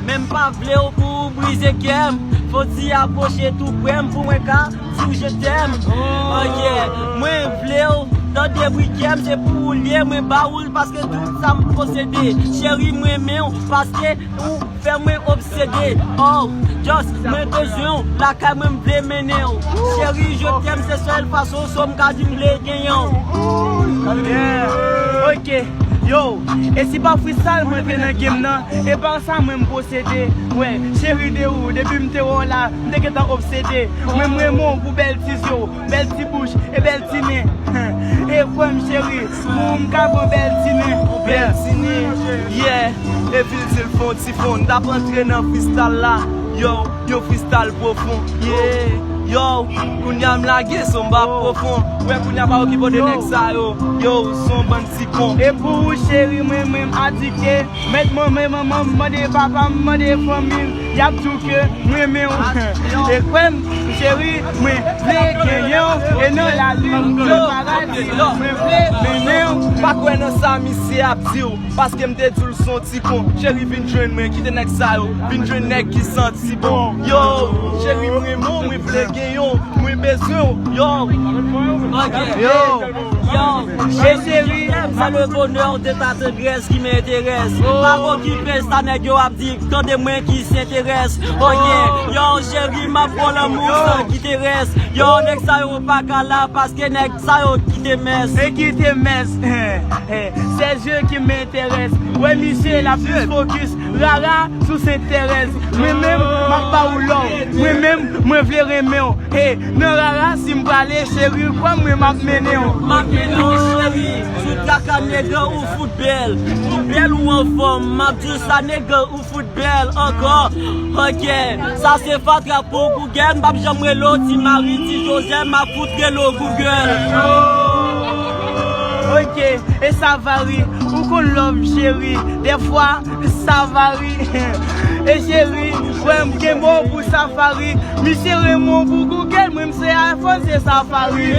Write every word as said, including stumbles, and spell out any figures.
Menm pa vle w pou w brize kè m. Fò w ti apwoche tou prè m pou mwen ka di w je t'aime. Oh yeah, mwen vle w tande bri kè m, se pou ou l ye, mwen ba ou l paske tout sa m posede. Cheri, mwen renmen w paske ou fè mwen obsede. Oh, just mwen bezwen w lakay mwen, m vle mennen w. Cheri, je t'aime, se sèl fason so m ka di m vle genyen w. Yeah. Ok. Yo, e si pa freestyle mwen te nan game nan, e pa sa mwen m posede. Wè, cheri, de ou, depi m te wè w la, m te gentan obsede. Mwen m renmen w pou bèl ti zye w, bèl ti bouch e bèl ti nen. E kwè m cheri, pou ou m ka pran bèl ti nen. Bèl ti nen, yeah. E viltil fon ti fon, n t ap antre nan freestyle la. Yo, yo freestyle pwofon, yeah. Yo, kounye a m lage son m pa pwofon. Wè kounye a pa okipe de nèg sa yo. Yo, son bann ti kon. E pou ou cheri, mwen, mwen m adikte. Mèt manman, manman m mande papa m, mande fanmi m, y ap di w ke mwen renmen w. E kwè m, cheri, mwen vle genyen w. E nan lalin, nan paradi, mwen vle mennen w. Pa kwè nan sa misye ap di w, paske m te di w l son ti kon. Cheri, vin jwenn mwen, kite nèg sa yo, vin jwenn nèg ki santi bon. Yo, cheri, mwen renmen w, mwen vle genyen w, mwen bezwen w. Yo, ok. Yo. Yo, chérie, c'est le bonheur de ta tendresse qui m'intéresse. Pa okipe sa nèg yo ap di, tande mwen ki s'intéresse. Oh yeah, yo, cheri, m ap ba w lanmou san ki te rès. Yo, nèg sa yo pa ka la paske nèg sa yo kite mès. E kite mès. C'est Dieu qui m'intéresse. Wè misye l ap plis fokis rara sou Sent Terèz. Mwen menm, m ap ba ou love. Mwen menm, mwen vle renmen w. Hey, nan rara si m prale, cheri, kwè m, mwen m ap mennen w. M ap mennen w, cheri. Sou traka, nèg, ou fout bèl. Ou bèl, ou anfòm. M ap di w sa, nèg, ou fout bèl ankò. Ok, sa se fatra pou Google. M p ap janm rele w Ti Mari, Ti Jozè, m ap fout rele w Google. Ok, e Savari, ou konn love cheri. Dèfwa, Savari. E cheri, kwè m gen mo pou Safari. Misye renmen w pou Google, mwen m se iPhone, se Safari.